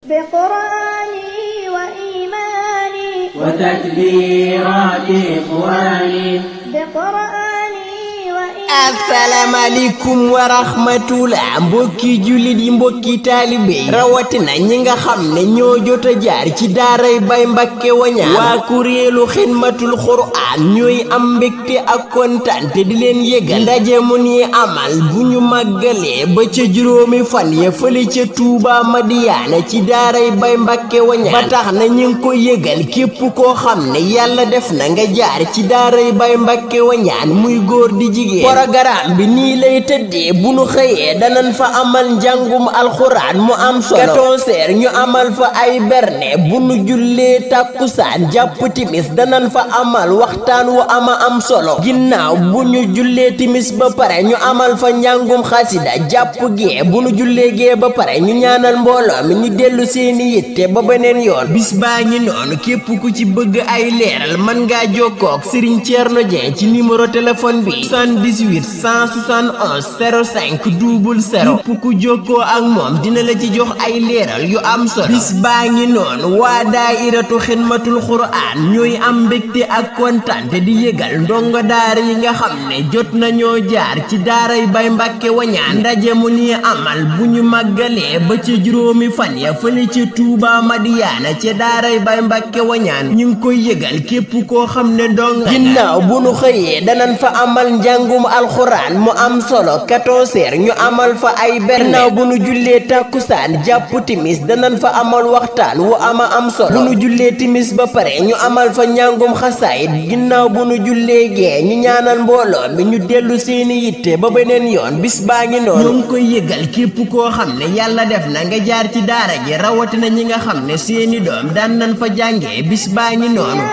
بقرآني وإيماني وتكبيرات إخواني بقرآني وإيماني. asalaamaaleykum wa rahmatullah mbokki jullit yi mbokki taalibe yi rawatina ñi nga xam ne ñoo jot a jaar ci daaray Baye Mbacke Wañaan waa kuréelu xidmatul Qur'an ñooy am mbégte ak kontaan te di leen yëgal ndaje mu ni amal bu ñu màggalee ba ca juróomi fan ya fële ca Touba Madiyaana ci daaray Baye Mbacke Wañaan ba tax na ñu ngi ko yëgal képp koo xam ne yàlla def na nga jaar ci daaray Baye Mbacke Wañaan muy góor di jigéen. programme bi nii lay tëddee bu nu xëyee danañ fa amal njàngum alxuraan mu am solo 14h ñu amal fa ay berne bu nu jullee takkusaan jàpp timis danañ fa amal waxtaan wu am solo ginnaaw bu ñu jullee timis ba pare ñu amal fa njàngum xasida jàpp gee bu nu jullee gee ba pare ñu ñaanal mbooloo mi ñu dellu seeni yitte ba beneen yoon. bis baa ngi noonu képp ku ci bëgg ay leeral mën ngaa jokkoo ak Serigne Thierno Dieng ci numéro téléphone bi 78 171 05 00. képp ku jokkoo ak moom dina la ci jox ay leeral yu am solo. bis baa ngi noonu waa daayiratu xidmatul Qur'an ñooy am mbégte ak kontaan te di yëgal ndongo daara yi nga xam ne jot nañoo jaar ci daaray Baye Mbacke Wañaan ndaje mu ni amal bu ñu màggalee ba ca juróomi fan ya fële ca Touba Madiyaana ca daaray Baye Mbacke Wañaan ñu ngi koy yëgal képp koo xam ne ndongo ginnaaw bu nu xëyee danañ fa amal njàngum alxuraan mu am solo 14h ñu amal fa ay berne ginnaaw bu nu jullee takkusaan jàpp timis danañ fa amal waxtaan wu am solo bu nu jullee timis ba pare ñu amal fa njàngum xasaayit ginnaaw bu nu jullee gee ñu ñaanal mbooloo mi ñu dellu seeni yitte ba beneen yoon. bis baa ngi noonu ñu ngi koy yëgal képp koo xam ne yàlla def na nga jaar ci daara ji rawatina ñi nga xam ne seeni doom daan nañ fa jàngee. bis baa ngi noonu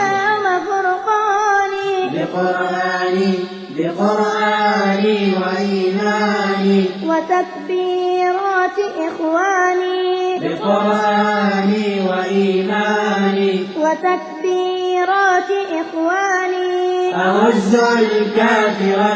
بقرآني وإيماني وتكبيرات إخواني بقرآني وإيماني وتكبيرات إخواني أعز الكافر